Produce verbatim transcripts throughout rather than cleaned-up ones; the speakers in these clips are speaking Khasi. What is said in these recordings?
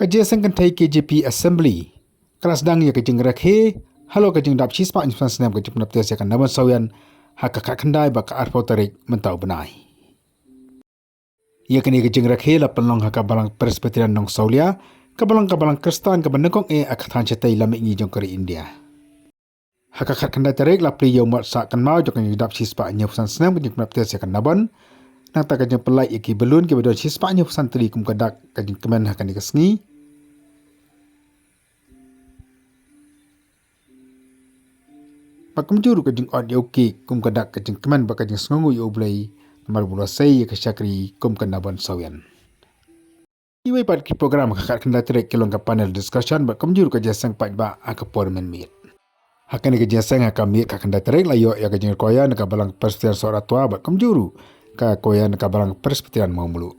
Ka jingïaseng kynthei K J P Assembly ka la sdang ïa ka jingrakhe halor ka jingdap shispah hynñiewphew san snem ka jingpynïap ïa ka Nabon Sawian ha ka khatkhyndai bad ka arphew tarik mynta u bnai. Ïa kane ka jingrakhe la pynlong ha ka Balang Presbyterian Nongsawlia, kaba long ka balang Khristan kaba nyngkong eh ha ka thaiñ shatei lam mihngi jong ka ri India. Ha ka khatkhyndai tarik la plie ïa u mot sah kynmaw jong ka jingdap shispah hynñiewphew san snem ka jingpynïap ïa ka Nabon. Nangta ka jingpynlait ïa ki balloon kiba don shispah hynñiewphew san tylli kum ka dak ka jingkmen ha kane ka sngi. Bad kumjuh ruh ka jingot ïa u cake kum ka dak ka jingkmen bad ka jingsngewnguh ïa U Blei namar ba u la sei ïa ka shakri kum ka Nabon Sawian. Kiwei pat ki program ha ka khatkhyndai tarik ki long ka panel discussion bad kumjuh ruh ka jingïaseng paidbah ha ka por mynmiet. Ha kane ka jingïaseng ha ka miet khatkhyndai tarik la ïoh ïa ka jingkoya na ka Balang Presbyterian Sohra Twa bad kumjuh ruh ka koya na ka Balang Presbyterian Mawmluh.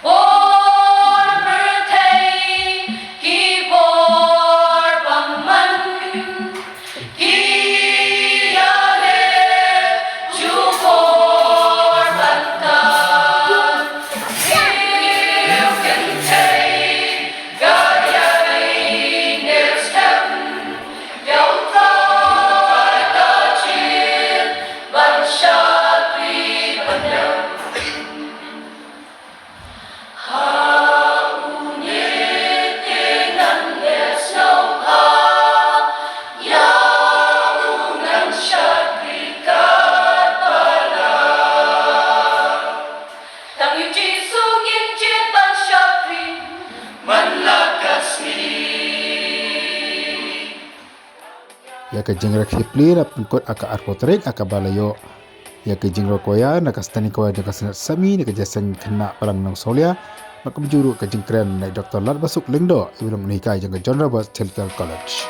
Bor pyrthei ki bor bymman, ki ïaleh jubor bynta. Ki Ïa ka jingrakhe plie la pynkut ha ka arphew tarik ha kaba la ïoh ïa ka jingrwai choir na ka Standing Choir jong ka Synod Sami na ka Jingïaseng Khynnah Balang Nongsawlia. Bad kumjuh ruh ka jingkren na i Doktor Latbasuk Lyngdoh, iba long u nonghikai jong ka John Roberts Theological College.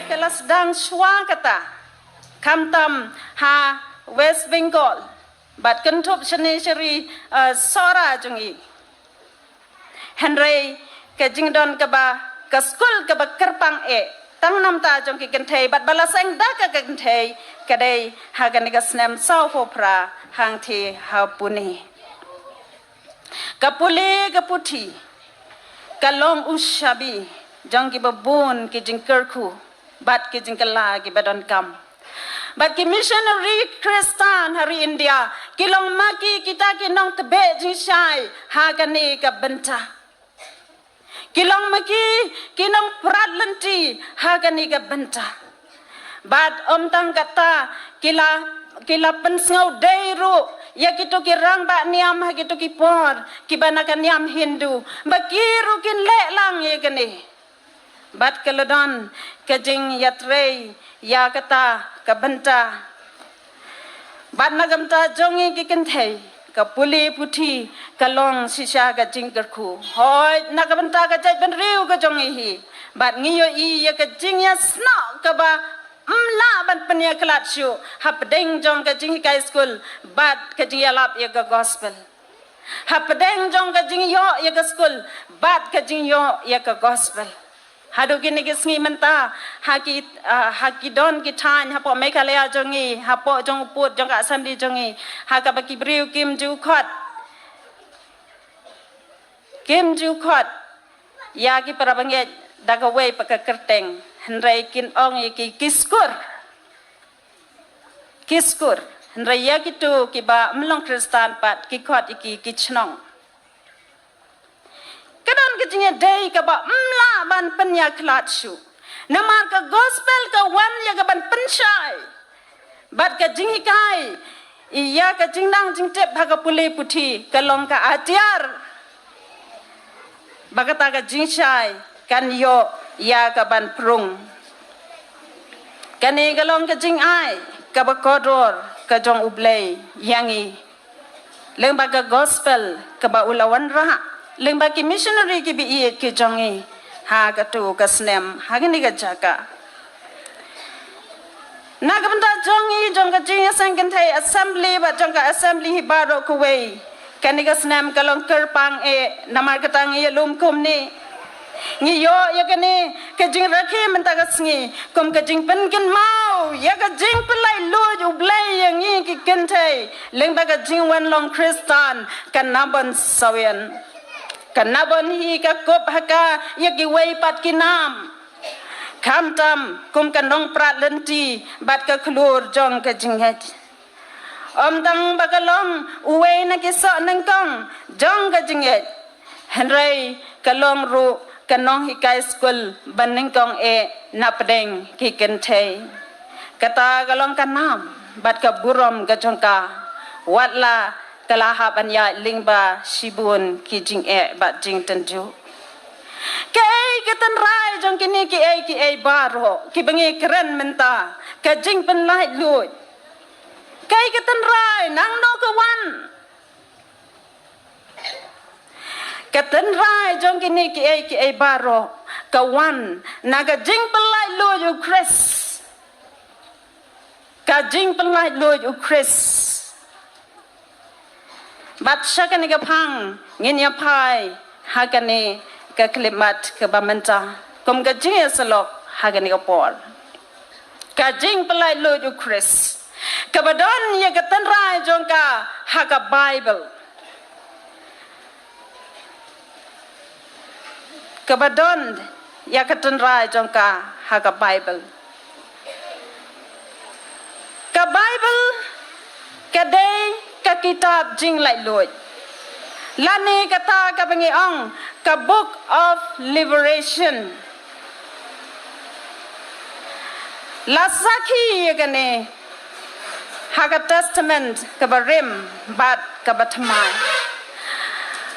Ka la sdang shuwa kata, khamtam ha West Bengal, bad kynthup shane sha ri, eh, Sohra jong i. Hynrei ka jingdon kaba, ka skul kaba kyrpang eh, tang namar jong ki kynthei, bad ba la seng da ka kynthei, ka dei ha kane ka snem sawphew phra hangtei ha Pune. Ka pule ka puthi, ka long u shabi jong kiba bun ki jingkyrkhu bad ki jingkylla kiba donkam. Bad ki missionary Khristan ha ri India ki long ma ki kita ki nongtbeh jingshai ha kane ka bynta. Ki long ma ki ki nongprat lynti ha kane ka bynta. Bad ym tang kata, ki la, ki la pynsngewdei ruh ïa kito ki rangbah niam ha kito ki por kiba na ka niam Hindu, ba ki ruh kin leh lang ïa kane. Bad ka la don ka jingïatrei ïa kata ka bynta. Bad na ka bynta jong ngi ki kynthei, ka pule puthi ka long shisha ka jingkyrkhu, hooid, na ka bynta ka jaitbynriew ka jong ngi hi. Bad ngi ïohi ïa ka jingïasnoh kaba ym lah ban pynïakhlad shuh hapdeng jong ka jinghikai skul bad ka jingïalap ïa ka gospel. Hapdeng jong ka jingïoh ïa ka skul bad ka jingïoh ïa ka gospel. Haduh kine ki sngi mynta, ha ki, ah, ha ki don ki thaiñ hapoh Meghalaya jong ngi, hapoh jong u pud jong ka assembly jong ngi, ha kaba ki briew kim ju khot, kim ju khot ïa ki para bangeit da kawei pat ka kyrteng, hynrei kin ong ïa ki ki skur. Ki skur. Hynrei ïa kito kiba ym long Khristan pat ki khot ïa ki ki chnong. Ka don ka jingïadei kaba ym lah ban pynïakhlad shuh. Namar ka gospel ka wan ïa ka ban pynshai bad ka jinghikai ïa ka jingnang jingtip ha ka pule puthi ka long ka atiar ba kata ka jingshai kan ïoh ïa ka ban prung. Kane ka long ka jingai kaba kordor ka jong U Blei ïa ngi. Lyngba ka gospel kaba u la wanrah, lyngba ki missionary kiba ïeit ki jong ngi ha kato ka snem ha kane ka jaka. Na ka bynta jong ngi jong ka jingïaseng kynthei assembly bad jong ka assembly hi baroh kawei, kane ka snem ka long kyrpang eh, namar kata ngi ïalum kumne. Ngi ïoh ïa kane ka jingrakhe mynta ka sngi kum ka jingpynkynmaw ïa ka jingpynlaitluid U Blei ïa ngi ki kynthei lyngba ka jingwan long Khristan. Ka Nabon Sawian, ka Nabon hi ka kup ha ka ïa kiwei pat ki nam, khamtam kum ka nongprat lynti bad ka khlur jong ka jingngeit. Ym tang ba ka long uwei na ki soh nyngkong jong ka jingngeit, hynrei ka long ruh ka nonghikai skul ba nyngkong eh na pdeng ki kynthei. Kata ka long ka nam bad ka burom ka jong ka, wat la ka la hap ban ïaid lyngba shibun ki jingeh bad jingtynjuh. Kaei ka tynrai jong kine kiei kiei baroh kiba ngi kren mynta, ka jingpynlaitluid? Kaei ka tynrai, nangno ka wan? Ka tynrai jong kine kiei kiei baroh ka wan na ka jingpynlaitluid U Khrist. Ka jingpynlaitluid U Khrist. Bad sha kane ka phang ngin ïa phai ha kane ka khyllipmat kaba mynta kum ka jingïasyllok ha kane ka por. Ka jingpynlaitluid U Khrist kaba don ïa ka tynrai jong ka ha ka Baibl. Kaba don ïa ka tynrai jong ka ha ka Baibl. Ka Baibl ka dei ka kitab jinglaitluid, lane kata kaba ngi ong ka Book of Liberation. La sakhi ïa kane ha ka Testament kaba rim bad kaba thymmai.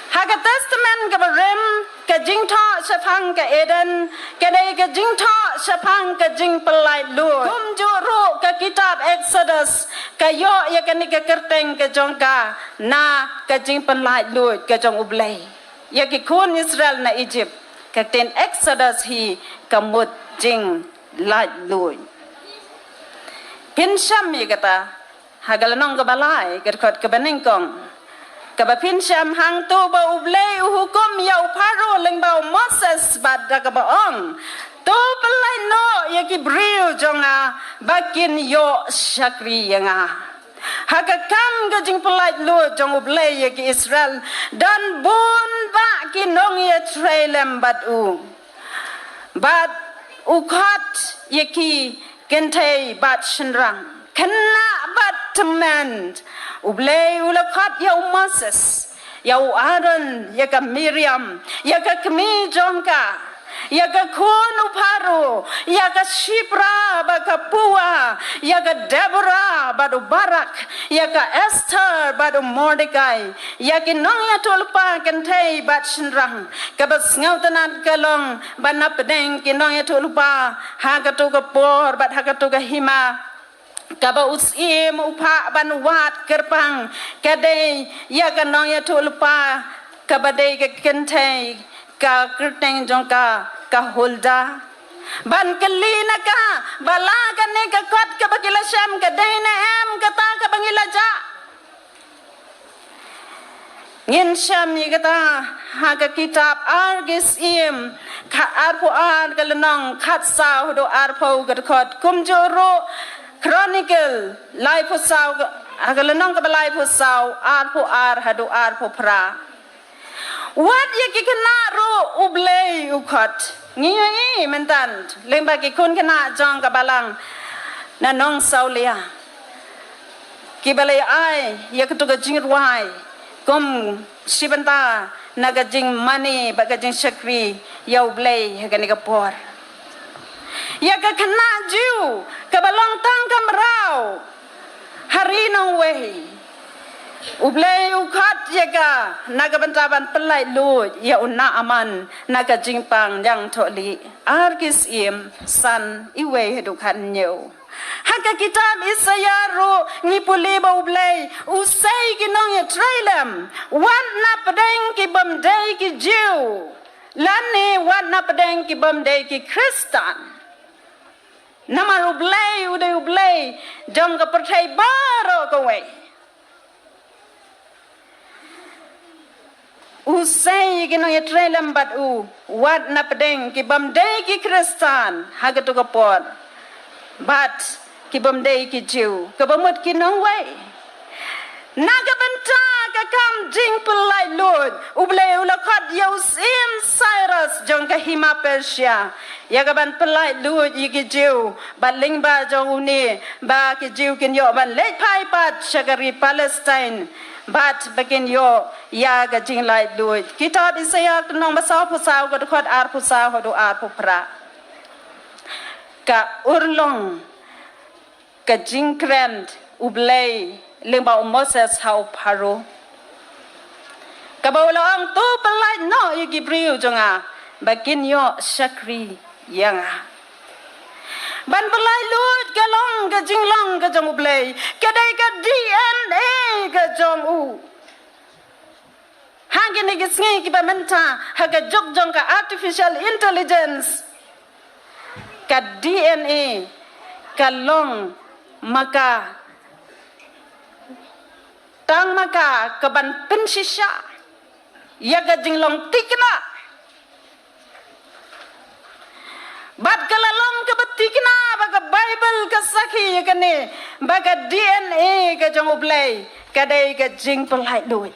Ha ka Testament kaba rim, ka jingthoh shaphang ka Eden ka dei ka jingthoh shaphang ka jingpynlaitluid. Kumjuh ruh ka kitab Exodus ka ïoh ïa kane ka kyrteng ka jong ka na ka jingpynlaitluid ka jong U Blei ïa ki khun Israel na Egypt. Ka ktien Exodus hi ka mut jinglaitluid. Pynsham ïa kata ha ka lynnong kaba lai, ka dkhot kaba nyngkong, kaba pynsham: Hangto ba U Blei u hukum ïa u Pharaoh lyngba u Moses bad da kaba ong, to pynlait noh ïa ki briew jong nga ba kin ïoh shakri ïa nga. Ha ka kam ka jingpynlaitluid jong U Blei ïa ki Israel, don bun bah ki nongïatreilang bad u, bad u khot ïa ki kynthei bad shynrang, khynnah bad tymmen. U Blei u la khot ïa u Moses, ïa u Aaron, ïa ka Miriam, ïa ka kmie jong ka, ïa ka khun u Pharaoh, ïa ka Shiphrah bad ka Puah, ïa ka Deborah bad u Barak, ïa ka Esther bad u Mordekai, ïa ki nongïathuhlypa kynthei bad shynrang. Kaba sngewtynnat ka long ba na pdeng ki nongïathuhlypa ha kato ka por bad ha kato ka hima, kaba u Syiem u phah ban wad kyrpang, ka dei ïa ka nongïathuhlypa kaba dei ka kynthei, ka kyrteng jong ka ka Hulda. Ban kylli na ka ba la kane ka kot kaba ki la shem ka dei ne em kata kaba ngi la jah. Ngin shem ïa kata Ha ka kitab Ar ki Syiem, ka arphew ar ka lynnong khatsaw haduh arphew ka dkhot, kumjuh ruh Chronicle laiphew saw, ha ka lynnong kaba laiphew saw, arphew ar haduh arphew phra. Wat ïa ki khynnah ruh U Blei u khot. Ngi ïohi mynta lyngba ki khun khynnah jong ka balang na Nongsawlia, kiba la ai ïa katu ka jingrwai kum shi bynta na ka jingmane bad ka jingshakri ïa U Blei ha kane ka por. Ïa ka khynnah Jiw kaba long tang ka mraw ha ri Nongwei, U Blei u khot ïa ka na ka bynta ban pyllait luid ïa u Naaman na ka jingpang ñiangthohlieh. Ar ki Syiem san, iwei haduh khathynñiew. Ha ka kitab Isaïah ruh ngi pule ba U Blei u sei ki nongïatreilang wat na pdeng ki bym dei ki Jiw, lane wat na pdeng ki bym dei ki Khristan. Namar U Blei u dei U Blei jong ka pyrthei baroh kawei. U sei ki nongïatreilang bad u wat na pdeng ki bym dei ki Khristan ha katu ka por, bad ki bym dei ki Jiw, kaba mut ki nongwei. Na ka bynta ka kam jingpyllait luid, U Blei u la khot ïa u Syiem Cyrus jong ka hima Persia ïa ka ban pyllait luid ïa ki Jiw, bad lyngba jong une ba ki Jiw kin ïoh ban leit phai pat sha ka ri Palestine, bad ba kin ïoh ïa ka jinglait luid. Kitab Isaïah ka lynnong ba sawphew saw ka dkhot arphew saw haduh arphew phra. Ka urlong ka jingkren U Blei lyngba u Moses ha u Pharaoh, kaba u la ong, to pyllait noh ïa ki briew jong nga ba kin ïoh shakri ïa nga. Ban pyllait luid ka long ka jinglong ka jong U Blei, ka dei ka D N A ka jong u. Ha kine ki sngi kiba mynta, ha ka juk jong ka artificial intelligence, ka D N A ka long ma ka, tang ma ka ka ban pynshisha ïa ka jinglong thikna. Bad ka la long kaba thikna ba ka Baibl ka sakhi ïa kane, ba ka D N A ka jong U Blei ka dei ka jingpyllait luid.